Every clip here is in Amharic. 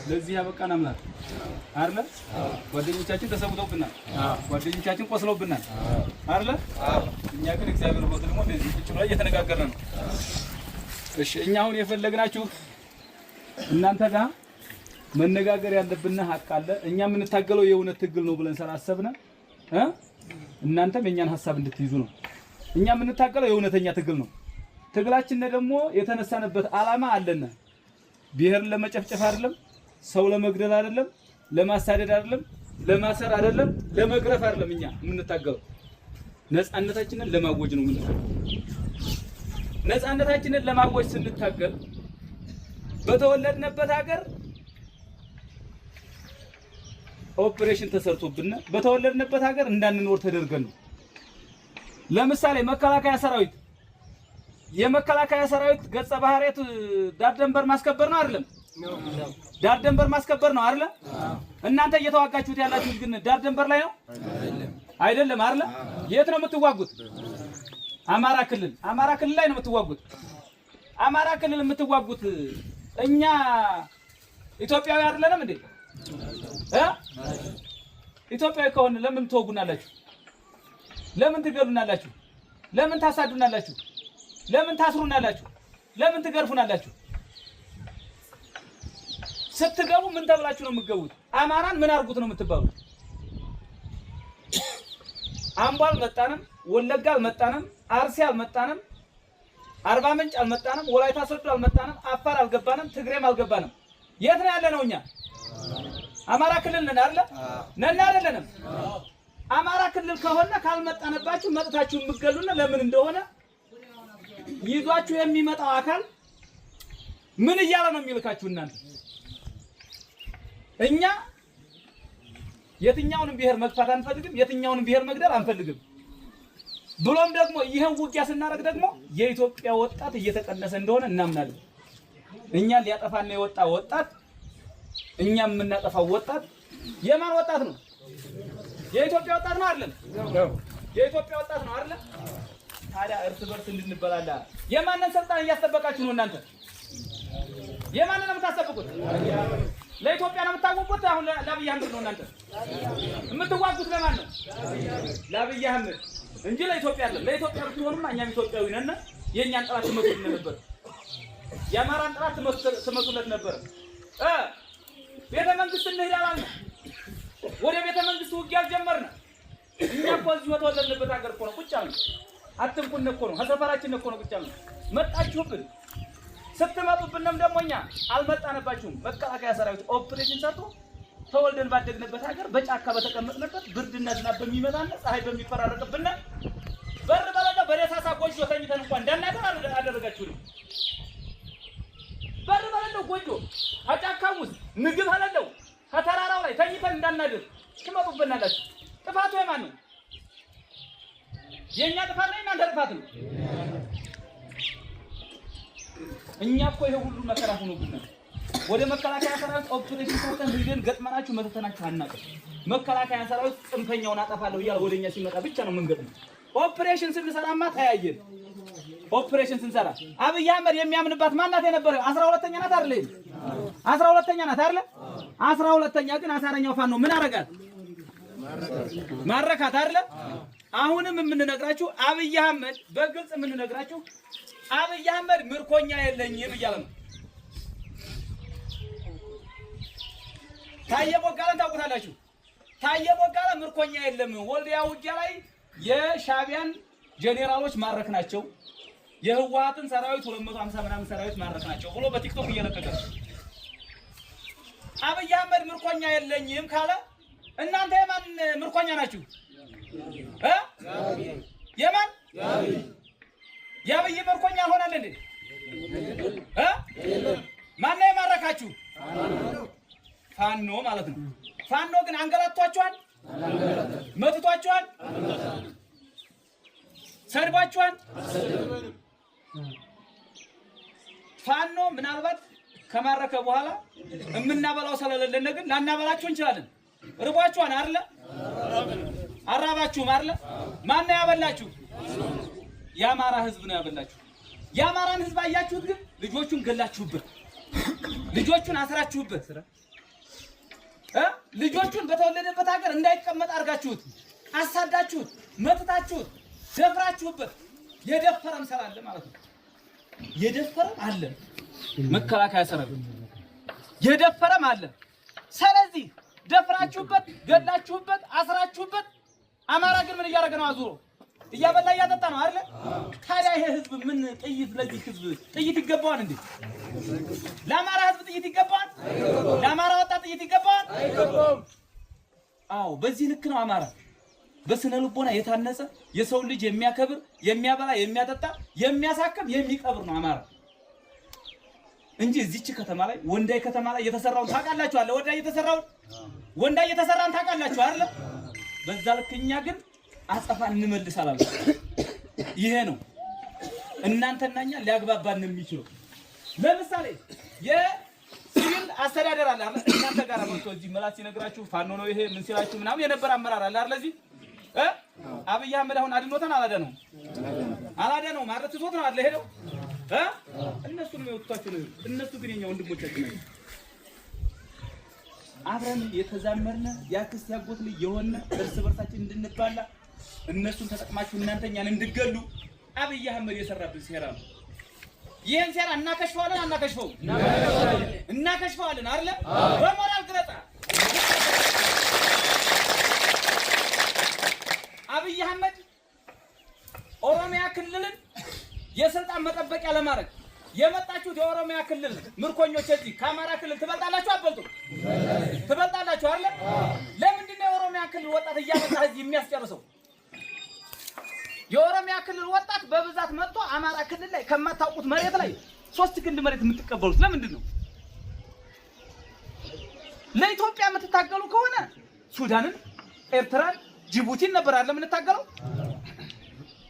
ለዚህ ያበቃን አምላክ አይደለ? ጓደኞቻችን ተሰውተውብናል፣ ጓደኞቻችን ቆስለውብናል አይደለ? እኛ ግን እግዚአብሔር ብሎት ደግሞ እንደዚህ ቁጭ ብለን እየተነጋገርን ነው። እሺ እኛ አሁን የፈለግናችሁ እናንተ ጋር መነጋገር ያለብን ሀቅ አለ። እኛ የምንታገለው የእውነት ትግል ነው ብለን ስላሰብነ እናንተም የእኛን ሀሳብ እንድትይዙ ነው። እኛ የምንታገለው የእውነተኛ ትግል ነው። ትግላችን ደግሞ የተነሳንበት ዓላማ አለና ብሔርን ለመጨፍጨፍ አይደለም፣ ሰው ለመግደል አይደለም፣ ለማሳደድ አይደለም፣ ለማሰር አይደለም፣ ለመግረፍ አይደለም። እኛ የምንታገለው ነፃነታችንን ለማወጅ ነው የምንታገለው። ነፃነታችንን ለማወጅ ስንታገል በተወለድንበት ሀገር ኦፕሬሽን ተሰርቶብን በተወለድንበት ሀገር እንዳንኖር ተደርገን ነው። ለምሳሌ መከላከያ ሰራዊት የመከላከያ ሰራዊት ገጸ ባህሪያት ዳር ደንበር ማስከበር ነው አይደለም? ዳር ደንበር ማስከበር ነው አይደለ? እናንተ እየተዋጋችሁት ያላችሁት ግን ዳር ደንበር ላይ ነው አይደለም? አይደለ? የት ነው የምትዋጉት? አማራ ክልል። አማራ ክልል ላይ ነው የምትዋጉት። አማራ ክልል የምትዋጉት እኛ ኢትዮጵያዊ አይደለንም እንዴ? ኢትዮጵያዊ ከሆነ ለምን ትወጉናላችሁ? ለምን ትገሉናላችሁ? ለምን ታሳዱናላችሁ? ለምን ታስሩናላችሁ? ለምን ትገርፉናላችሁ? ስትገቡ ምን ተብላችሁ ነው የምትገቡት? አማራን ምን አርጉት ነው የምትባሉት? አምቦ አልመጣንም፣ ወለጋ አልመጣንም፣ አርሲ አልመጣንም፣ አርባ ምንጭ አልመጣንም፣ ወላይታ ሶዶ አልመጣንም፣ አፋር አልገባንም፣ ትግሬም አልገባንም። የት ነው ያለነው? እኛ አማራ ክልል ነን አይደለ? ነን አይደለንም? አማራ ክልል ከሆነ ካልመጣንባችሁ መጥታችሁ የምትገሉና ለምን እንደሆነ ይዟችሁ የሚመጣው አካል ምን እያለ ነው የሚልካችሁ? እናንተ እኛ የትኛውንም ብሔር መግፋት አንፈልግም፣ የትኛውንም ብሔር መግደል አንፈልግም። ብሎም ደግሞ ይህን ውጊያ ስናደርግ ደግሞ የኢትዮጵያ ወጣት እየተቀነሰ እንደሆነ እናምናለን። እኛን ሊያጠፋና የወጣ ወጣት እኛ የምናጠፋው ወጣት የማን ወጣት ነው? የኢትዮጵያ ወጣት ነው አይደለም? የኢትዮጵያ ወጣት ነው አይደለም? ታዲያ እርስ በርስ እንድንበላላ የማንን ስልጣን እያስጠበቃችሁ ነው እናንተ? የማንን ነው የምታስጠብቁት? ለኢትዮጵያ ነው የምታወቁት? አሁን ለአብይ አህመድ ነው እናንተ የምትዋጉት። ለማን ነው? ለአብይ አህመድ እንጂ ለኢትዮጵያ አይደለም። ለኢትዮጵያ ብትሆንማ እኛም ኢትዮጵያዊ ነን። የእኛን ጠላት ትመቱልን ነበር። የአማራን ጠላት ትመቱለት ነበር። ቤተ መንግስት እንሂድ አላልንም። ወደ ቤተ መንግስት ውጊያ አልጀመርንም። እኛ እኮ እዚሁ በተወለድንበት ሀገር እኮ ነው ቁጭ ያልነው። አትንኩን እኮ ነው፣ ከሰፈራችን እኮ ነው ቁጭ ያልነው። መጣችሁብን። ስትመጡብንም ደግሞ እኛ አልመጣንባችሁም። መከላከያ ሰራዊት ኦፕሬሽን ሰርቶ ተወልደን ባደግንበት ሀገር በጫካ በተቀመጥንበት ብርድና ዝናብ በሚመጣና ፀሐይ በሚፈራረቅብን በር በለጋ በደሳሳ ጎጆ ተኝተን እንኳን እንዳናገር አደረጋችሁን። በር በሌለው ጎጆ ከጫካም ውስጥ ምግብ ከሌለው ከተራራው ላይ ተኝተን እንዳናድር ትመጡብናላችሁ። ጥፋቱ የማን ነው? የእኛ ጥፋት ነው? የእናንተ ጥፋት ነው? እኛ እኮ ይሄ ሁሉ መከራ ሆኖብናል። ወደ መከላከያ ሰራዊት ኦፕሬሽን ሰርተን ሂደን ገጥመናችሁ መተተናችሁ አናውቅም። መከላከያ ሰራዊት ጽንፈኛውን አጠፋለሁ እያለ ወደኛ ሲመጣ ብቻ ነው የምንገጥመው። ኦፕሬሽን ስንሰራማ ተያየን። ኦፕሬሽን ስንሰራ አብይ አህመድ የሚያምንባት ማናት የነበረ? 12ኛ ናት አይደል? 12ኛ ናት አይደል? 12ኛ ግን አሳረኛው ፋኖ ምን አረጋት? ማረካት አይደል? አሁንም የምንነግራችሁ አብይ አህመድ በግልጽ የምንነግራችሁ አብይ አህመድ ምርኮኛ የለኝም እያለ ነው። ታየ ቦጋለን ታውቁታላችሁ። ታየ ቦጋለ ምርኮኛ የለም። ወልዲያ ውጊያ ላይ የሻቢያን ጄኔራሎች ማረክ ናቸው፣ የህወሓትን ሰራዊት 250 ምናምን ሰራዊት ማረክ ናቸው ብሎ በቲክቶክ እየለቀቀ ነው። አብይ አህመድ ምርኮኛ የለኝም ካለ እናንተ የማን ምርኮኛ ናችሁ? የማን የአብይ ምርኮኛ አልሆናል እንዴ? ማነው የማረካችሁ? ፋኖ ማለት ነው። ፋኖ ግን አንገላቷችኋል? መትቷችኋል? ሰድቧችኋል? ፋኖ ምናልባት ከማረከ በኋላ የምናበላው ስለሌለን ግን ላናበላችሁ እንችላለን። ርቧችኋል አይደለ? አራባችሁም አይደለ? ማነው ያበላችሁ? የአማራ ህዝብ ነው ያበላችሁ። የአማራን ህዝብ አያችሁት? ግን ልጆቹን ገላችሁበት፣ ልጆቹን አስራችሁበት ልጆቹን በተወለደበት ሀገር እንዳይቀመጥ አድርጋችሁት፣ አሳዳችሁት፣ መትታችሁት፣ ደፍራችሁበት። የደፈረም ስላለ ማለት ነው። የደፈረም አለ፣ መከላከያ ሰራዊት የደፈረም አለ። ስለዚህ ደፍራችሁበት፣ ገላችሁበት፣ አስራችሁበት። አማራ ግን ምን እያደረገ ነው? አዙሮ እያበላ እያጠጣ ነው አይደለ? ታዲያ ይሄ ህዝብ ምን ጥይት ለዚህ ህዝብ ጥይት ይገባዋል እንዴ? ለአማራ ህዝብ ጥይት ይገባዋል? ለአማራ ወጣት ጥይት ይገባዋል? አዎ፣ በዚህ ልክ ነው። አማራ በስነ ልቦና የታነጸ፣ የሰው ልጅ የሚያከብር፣ የሚያበላ፣ የሚያጠጣ፣ የሚያሳክም፣ የሚቀብር ነው አማራ እንጂ እዚች ከተማ ላይ፣ ወንዳይ ከተማ ላይ የተሰራውን ታውቃላችሁ አለ። ወንዳይ የተሰራውን፣ ወንዳይ የተሰራን ታውቃላችሁ አይደለ? በዛ ልክ እኛ ግን አጸፋ እንመልሳለን። ይሄ ነው እናንተና እኛ ሊያግባባን የሚችለው። ለምሳሌ የሲቪል አስተዳደር አለ አይደል? እናንተ ጋር መጥቶ እዚህ መላስ ሲነግራችሁ፣ ፋኖ ነው ይሄ ምን ሲላችሁ ምናምን የነበረ አመራር አለ አይደል? እዚህ አብይ አህመድ አሁን አድኖታል አላዳነውም? አላዳነውም ማለት ትቶት ነው አይደል ሄደው? እነሱ ነው የወጥቷቸው ነው። እነሱ ግን የኛ ወንድሞቻችን ናቸው። አብረን የተዛመርነ፣ የአክስት ያጎት ልጅ የሆነ፣ እርስ በርሳችን እንድንባላ፣ እነሱን ተጠቅማችሁ እናንተ እኛን እንድገሉ አብይ አህመድ የሰራብን ሴራ ነው። ይህን ሴራ እናከሽፈዋለን አናከሽፈውም? እናከሽፈዋለን አይደለ? በሞራል ግለጻ። አብይ አህመድ ኦሮሚያ ክልልን የስልጣን መጠበቂያ ለማድረግ የመጣችሁት የኦሮሚያ ክልል ምርኮኞች እዚህ ከአማራ ክልል ትበልጣላችሁ አትበልጡም? ትበልጣላችሁ አይደለ? ለምንድን ነው የኦሮሚያ ክልል ወጣት እያመጣ እዚህ የሚያስጨርሰው? የኦሮሚያ ክልል ወጣት በብዛት መጥቶ አማራ ክልል ላይ ከማታውቁት መሬት ላይ 3 ክንድ መሬት የምትቀበሉት ለምንድን ነው? ለኢትዮጵያ የምትታገሉ ከሆነ ሱዳንን፣ ኤርትራን፣ ጅቡቲን ነበር አይደል የምንታገለው?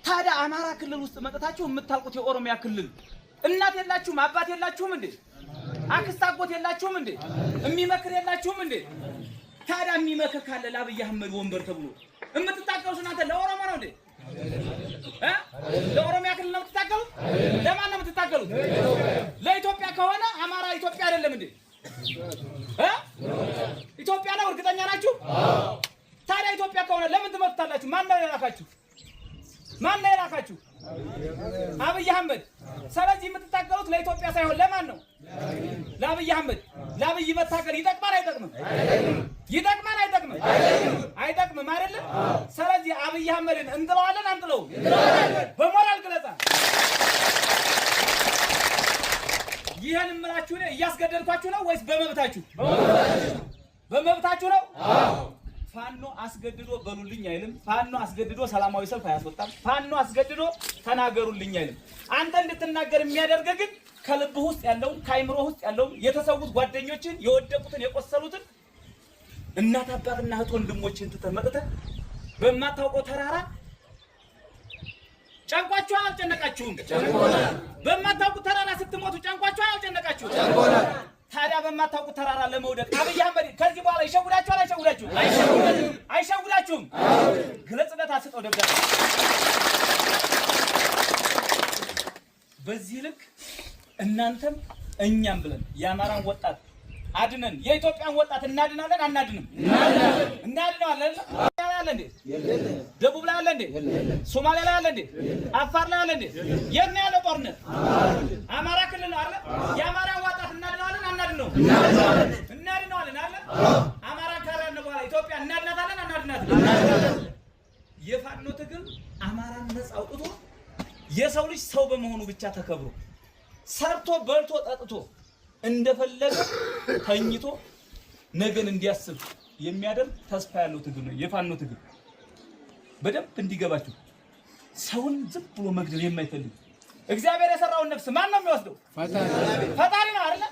ታዲያ አማራ ክልል ውስጥ መጥታችሁ የምታልቁት የኦሮሚያ ክልል እናት የላችሁም? አባት የላችሁም እንዴ? አክስት አጎት የላችሁም እንዴ? የሚመክር የላችሁም እንዴ? ታዲያ የሚመክር ካለ ለአብይ አህመድ ወንበር ተብሎ የምትታገሉት እናንተ ለኦሮሞ ነው እንዴ? እ ለኦሮሚያ ክልል ነው የምትታገሉት? ለማን ነው የምትታገሉት? ለኢትዮጵያ ከሆነ አማራ ኢትዮጵያ አይደለም እንዴ? እ ኢትዮጵያ ነው፣ እርግጠኛ ናችሁ? ታዲያ ኢትዮጵያ ከሆነ ለምን ትመቱታላችሁ? ማን ነው የላካችሁ? ማን ነው የላካችሁ? አብይ አህመድ። ስለዚህ የምትታገሉት ለኢትዮጵያ ሳይሆን ለማን ነው? ለአብይ አህመድ። ለአብይ መታገል ይጠቅማል አይጠቅምም? ይጠቅማል አይጠቅምም? አይጠቅምም አይደለም? ስለዚህ አብይ አህመድን እንጥለዋለን አንጥለውም? በሞራል ግለጻ። ይህን እምላችሁ እኔ እያስገደድኳችሁ ነው ወይስ በመብታችሁ? በመብታችሁ ነው። ፋኖ አስገድዶ በሉልኝ አይልም። ፋኖ አስገድዶ ሰላማዊ ሰልፍ አያስወጣም። ፋኖ አስገድዶ ተናገሩልኝ አይልም። አንተ እንድትናገር የሚያደርገህ ግን ከልብህ ውስጥ ያለውን፣ ከአይምሮህ ውስጥ ያለውን፣ የተሰዉት ጓደኞችን፣ የወደቁትን፣ የቆሰሉትን እናት አባትና እህት ወንድሞችን ትተህ መጥተህ በማታውቀው ተራራ ጨንቋችኋል አልጨነቃችሁም? በማታውቁት ተራራ ስትሞቱ ጨንቋችኋል አልጨነቃችሁም? ታዲያ በማታውቁት ተራራ ለመውደቅ አብይ አህመድ ከዚህ በኋላ ይሸውዳችኋል አይሸውዳችሁም? አይሸውዳችሁም? ግለጽነት አስጠው ደብዳቤ። በዚህ ልክ እናንተም እኛም ብለን የአማራን ወጣት አድነን የኢትዮጵያን ወጣት እናድናለን አናድንም? እናድነዋለን። አለ እንዴ? ደቡብ ላይ አለ እንዴ? ሶማሊያ ላይ አለ እንዴ? አፋር ላይ አለ እንዴ? የት ነው ያለው ጦርነት? አማራ ክልል ነው አይደል? የአማራን ወጣት እናድነዋለን አናድነውም? እናድነዋለን አይደል? አማራ ካዳነ በኋላ ኢትዮጵያ እናድናታለን አናድናትም? የፋኖ ትግል አማራን ነፃ አውጥቶ የሰው ልጅ ሰው በመሆኑ ብቻ ተከብሮ፣ ሰርቶ በልቶ ጠጥቶ እንደፈለገ ተኝቶ ነገን እንዲያስብ የሚያደርግ ተስፋ ያለው ትግል ነው የፋኖ ትግል። በደንብ እንዲገባችሁ፣ ሰውን ዝም ብሎ መግደል የማይፈልግ፣ እግዚአብሔር የሰራውን ነፍስ ማን ነው የሚወስደው? ፈጣሪ ነው አይደለ?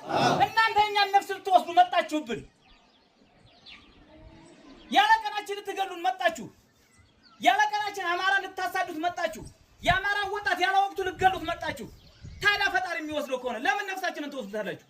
እናንተ የእኛን ነፍስ ልትወስዱ መጣችሁብን። ያለ ቀናችን ልትገሉን መጣችሁ። ያለ ቀናችን አማራ ልታሳዱት መጣችሁ። የአማራ ወጣት ያለ ወቅቱ ልትገሉት መጣችሁ። ታዲያ ፈጣሪ የሚወስደው ከሆነ ለምን ነፍሳችንን ትወስዱታላችሁ?